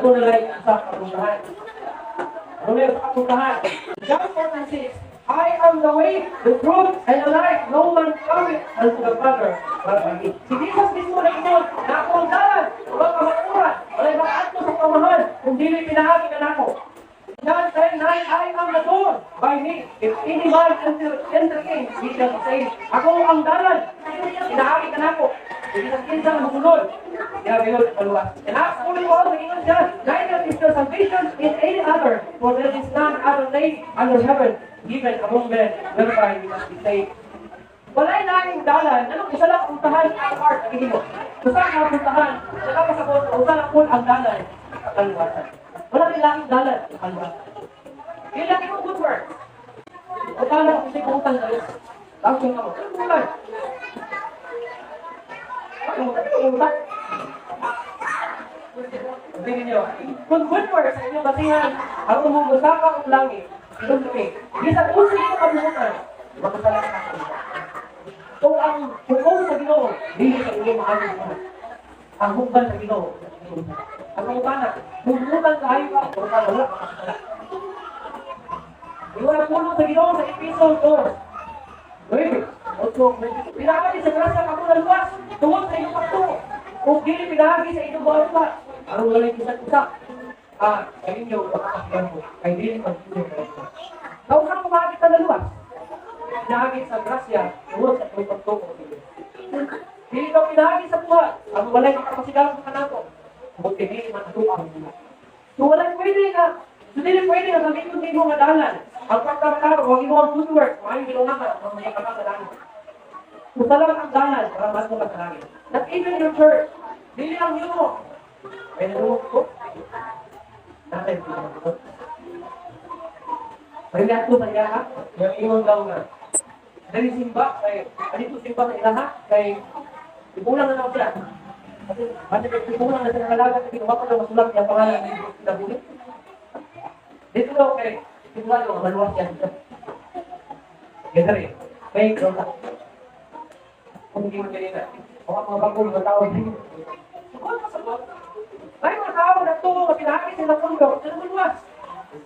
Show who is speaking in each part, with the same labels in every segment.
Speaker 1: Aduna lay usa ka puntahan. Aduna usa ka puntahan. John 14:6, "I am the way, the truth, and the life. No man cometh unto the Father but by me." Si Jesus mismo nag-ingon na ako ang dalan, ug ang kamatuoran, walay makaadto sa Amahan kung dili pinaagi kanako. John 10:9, "I am the door. By me, if any man enter in, he shall be saved." Ako ang dalan. Pinaagi kanako. Hindi sa kinsa nga mosulod, diha gayud maluwas. And Acts 41, nag-ingon siya, "Neither is there salvation in any other, for there is none other name under heaven given among men whereby we must be saved." Walay laing dalan, anong usa lang puntahan ang art ang gihimo. Usa ka puntahan, nakapasabot, usa lang po ang dalan sa kaluwasan. Wala rin laing dalan sa kaluwasan. Yun lang yung good works. O tala, kasi utang na rin. Tapos yung ako, ano utang? Ano utang? Sabihin niyo, kung good works sa inyong basihan, ang umong musaka og langit, itong, bisan unsa imo kabuhutan, makasala ka sa utang. Kung ang hukom sa Ginoo, dili sa inyong maayong buhat. Ang hukban sa Ginoo, ang pangutana, humutan kaayo ka, pero ka wala makasala. Ingon ang pulong sa Ginoo sa Epeso 2, 9, 8, "Pinaagi sa grasya kamo naluwas, tungod sa inyong pagtuo. Kung dili pinaagi sa inyong buhat, aron walay bisan usa sa inyo makapasigambo, kay dili magtulong sa inyo." Kausa ko maagi ta naluwas? Pinaagi sa grasya tungod sa inyong pagtuo sa Diyos. Dili ka pinaagi sa buhat, ang walay makapasigambo kanato. Kung dili man ato ang buhat. So walay pwede nga, so dili pwede nga gamiton nimo nga dalan. Ang pagkamataro, ang imong good work, maayong ginunakan, ang mga ka sa langit. Usa lang ang dalan para maadto ka sa langit. Not even your church. Dili ang yumo. May naluwag ko. Natay ko ko. May nato sa iya ha. Yung ingon daw nga. Dali simba kay adito simba sa ilaha kay ikulang na daw siya. Kasi kasi kay ikulang na siya nakalaga sa ginawa pa daw masulat yung pangalan ng kinabuhi. Dito daw kay sigurado nga maluwas yan siya. Ganda rin. May daw sa kung hindi mo kanina. O ang mga bagong mga tao. Sugod ka sagot. May mga tao na tuo nga pinaagi sila pundo, sila maluwas.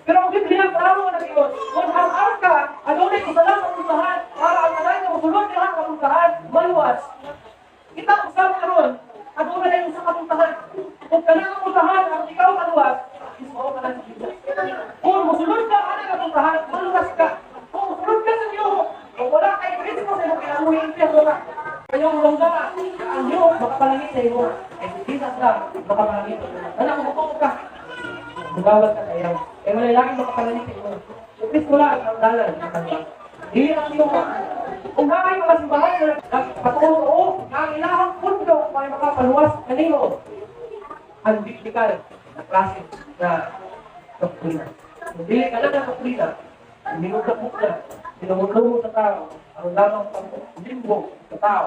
Speaker 1: Pero ang Biblia, klaro nga nag-iyon, kung ang arka, adunay usa lang ang puntahan, para ang tanan nga mosulod diha nga puntahan, maluwas. Kita usab karon, adunay lang usa ka puntahan. Kung kanang ang puntahan ang ikaw maluwas, is mao ka na sa Jesus. Kung mosulod ka ana nga puntahan, maluwas ka. Kung mosulod ka sa Ginoo, kung wala kay Kristo sa imong kinabuhi, impyerno ka. Kayong longga ang Diyos makapalangit sa imo. Kay si Jesus lang makapalangit. Ana kung mutuo ka, mugawat ka sa iyang. Kaya wala laging makapalangit sa imo. Si Kristo lang ang dalan sa kanya. Dili ang iyong. Kung naay mga simbahan na nagpatuo na ang ilahang pundo para makapaluwas kanimo, ang biblical na klase na doktrina. Kung dili ka lang na doktrina, hindi mo na, sinumulungo sa tao, ang lamang pang sa tao.